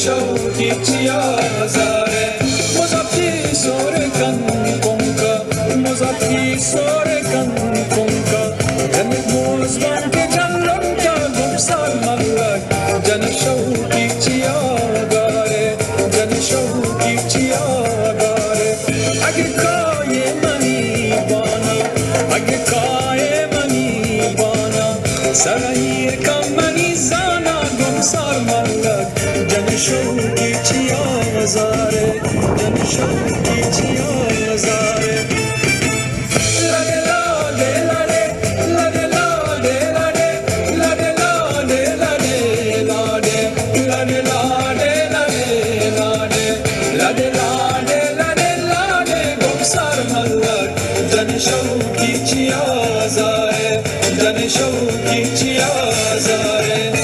شوقی چیا زارے، مزاتی سور کن کنکا، مزاتی سور کن کنکا، جنک موز بانک جلن کا گمسار ملک، جن شوقی چیا گارے، جن شوقی چیا گارے۔ اگہ کائے منی بانا، اگہ کائے منی بانا، سرہیر کم منی زانا گمسار ملک، جن شوقی چیا زارے، جن شوقی چیا زارے۔ لاڈے لاڈے لاڈے، لاڈے لاڈے لاڈے، لاڈے لاڈے لاڈے، لاڈے لاڈے لاڈے، لاڈے لاڈے لاڈے، لاڈے لاڈے لاڈے، گمسار ملک، جن شوقی چیا زارے، جن شوقی چیا زارے۔